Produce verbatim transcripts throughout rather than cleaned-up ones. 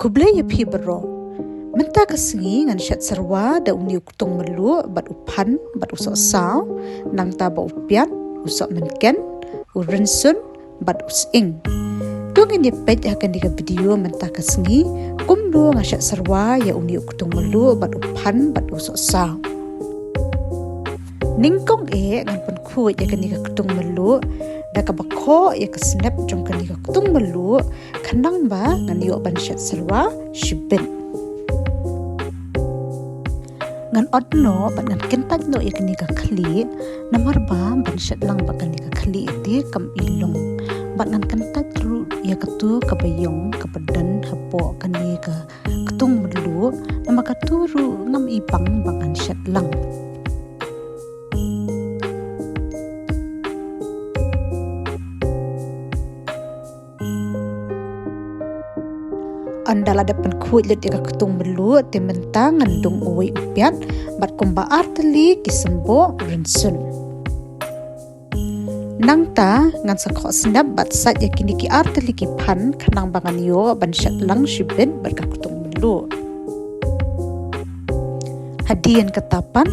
Khublei ïa phi baroh. Mynta ka sngi ngan shet syrwa da une u ktung mluh bad u phan bad u sohsaw, nangta ba u piat, u sohmynken, u rynsun bad u sying. To ngin ïa peit ha kane ka video mynta ka sngi kumno nga shet syrwa ïa une u ktung mluh bad u phan bad u sohsaw. Nyngkong eh ngan pynkhuid ïa kane ka ktung mluh da kaba khoh ïa ka snep jong kane ka ktung mluh, khnang ba ngan ïoh ban shet syrwa shibit. Ngan ot noh bad ngan kyntait noh ïa kane ka khlieh, namar ba ban shet lang bad kane ka khlieh te kam i long. Bad ngan kyntait ruh ïa katu kaba ïong kaba don hapoh kane ka ktung mluh, namar katu ruh ngam i bang ba ngan shet lang. Ynda la dep pynkhuid lut ïa ka ktung mluh, te mynta ngan dung uwei u piat bad kumba ar tylli ki symboh rynsun. Nangta ngan sa khoh snep bad sait ïa kine ki ar tylli ki phan, khnang ba ngan ïoh ban shet lang shibit bad ka ktung mluh. Hadien kata pat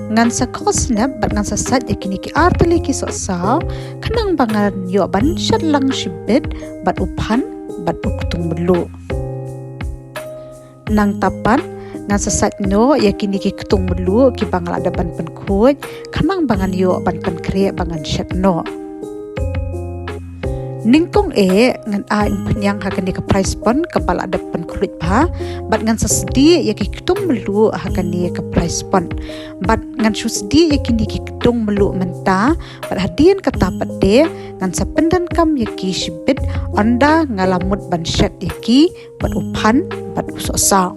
ngan sa khoh snep bad ngan sa sait ïa kine ki ar tylli ki sohsaw, khnang ba ngan ïoh ban shet lang shibit bad u phan bad u ktung mluh. Nangta pat ngan sa sait noh ïa kine ki ktung mluh kiba nga la dep ban pynkhuid, khnang ba ngan ïoh ban pynkhreh ba ngan shet noh. Nyngkong eh ngan ai umphniang ha kane ka fry sponge kaba la dep pynkhuid bha, bad ngan sa sdieh ïa ki ktung mluh ha kane ka fry sponge. Bad ngan shu sdieh ïa kine ki ktung mluh mynta, bad hadien kata pat de ngan sa pyndonkam ïa ki shibit ynda nga la mut ban shet ïa ki bad u phan bad u sohsaw.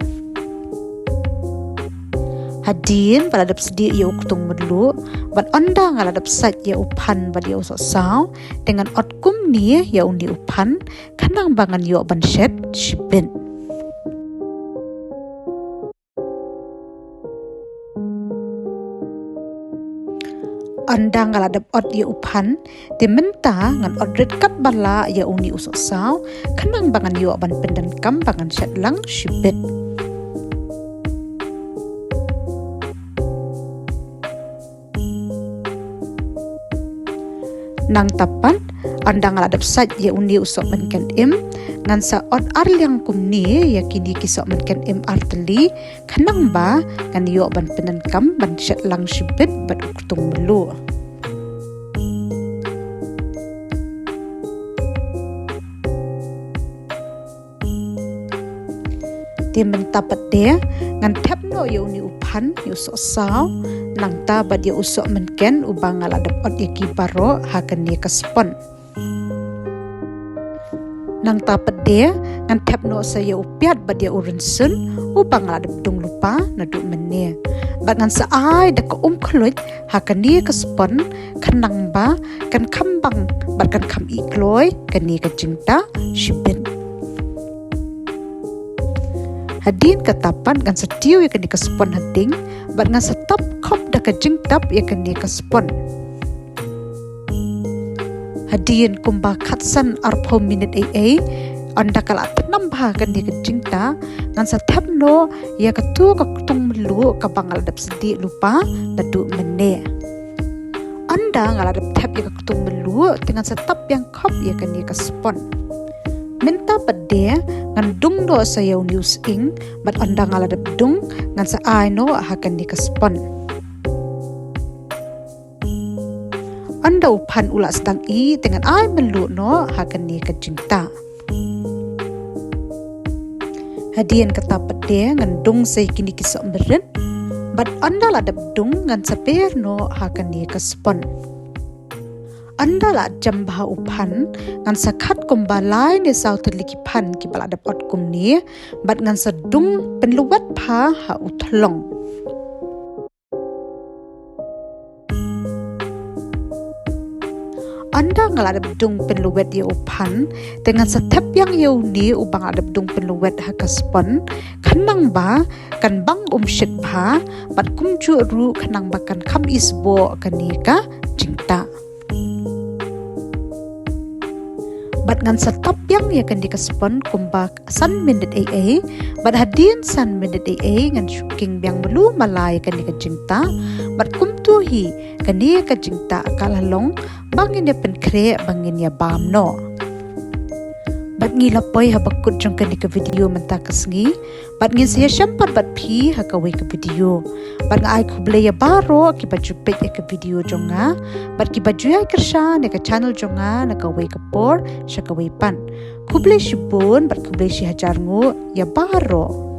Hadien ba la dep sdieh ïa u ktung mluh bad ynda nga la dep sait ïa u phan bad ïa u sohsaw, te ngan ot kumne ïa une u phan, khnang ba ngan ïoh ban shet shibit. Ynda nga la dep ot ïa u phan, te mynta ngan ot rit katba lah ïa une u sohsaw, khnang ba ngan ïoh ban pyndonkam ba ngan shet lang shibit. Nangta pat ynda nga la dep sait ïa une u sohmynken im, ngan sa ot ar liang kumne ïa kine ki sohmynken im ar tylli, khnang ba ngan ïoh ban pyndonkam ban shet lang shibit bad u ktung mluh. Te mynta pat de ngan thep noh ïa une u phan, ïa u sohsaw, nangta bad ïa u sohmynken uba nga la dep ot ïa ki baroh ha kane ka sponge. Nangta pat de ngan thep noh sa ïa u piat bad ïa u rynsun uba nga la dep dung lypa naduh mynne. Bad ngan sa ai da ka umkhluit ha kane ka sponge, khnang ba kan kham bang bad kan kham ih kloi kane ka jingtah shibit. Hadien kata pat ngan sa tiew ïa kane ka sponge ha ding, bad ngan sa tap khop da ka jingtap ïa kane ka sponge. Hadien kumba khatsan arphew minit ei ei, ynda ka la tnam bha kane ka jingtah, ngan sa thep noh ïa katu ka ktung mluh kaba nga la dep sdieh lypa naduh mynne. Ynda nga la dep thep ïa ka ktung mluh, te ngan sa tap biang khop ïa kane ka sponge. Mynta pat de ngan dung noh sa ïa une u sying, bad ynda nga la dep dung, ngan sa ai noh ha kane ka sponge. Ynda u phan u la sdang ih, te ngan ai mluh noh ha kane ka jingtah. Hadien kata pat de ngan dung sa ïa kine ki sohmrit, bad ynda la dep dung ngan sa per noh ha kane ka sponge. Ynda la jem bha u phan, ngan sa khat kumba lai ne saw tylli ki phan kiba la dep ot kumne, bad ngan sa dung pynlwet bha ha u thlong. Ynda nga la dep dung pynlwet ïa u phan, te ngan sa thep biang ïa une uba nga la dep dung pynlwet ha ka sponge, khnang ba kan bang um shit bha, bad kumjuh ruh khnang ba kan kham isboh kane ka jingtah. Bad ngan sa tap biang ïa kane ka spon kumba san minit ei ei, bad hadien san minit ei ei ngan shu khih biang malu mala ïa kane ka jingtah. Bad kumto hi kane ka jingtah ka la long ba ngin ïa pynkhreh ba ngin ïa bam noh. Bad ngi la poi ha ba kut jong kane ka video mynta ka sngi. Bad ngin sa ïashem pat bad phi ha kawei ka video. Bad nga ai khublei ïa baroh kiba ju peit ïa ka video jong nga, bad kiba ju ïai kyrshan ïa ka channel jong nga na kawei ka por sha kawei pat. Khublei shibun bad khublei shi hajar nguh ïa baroh.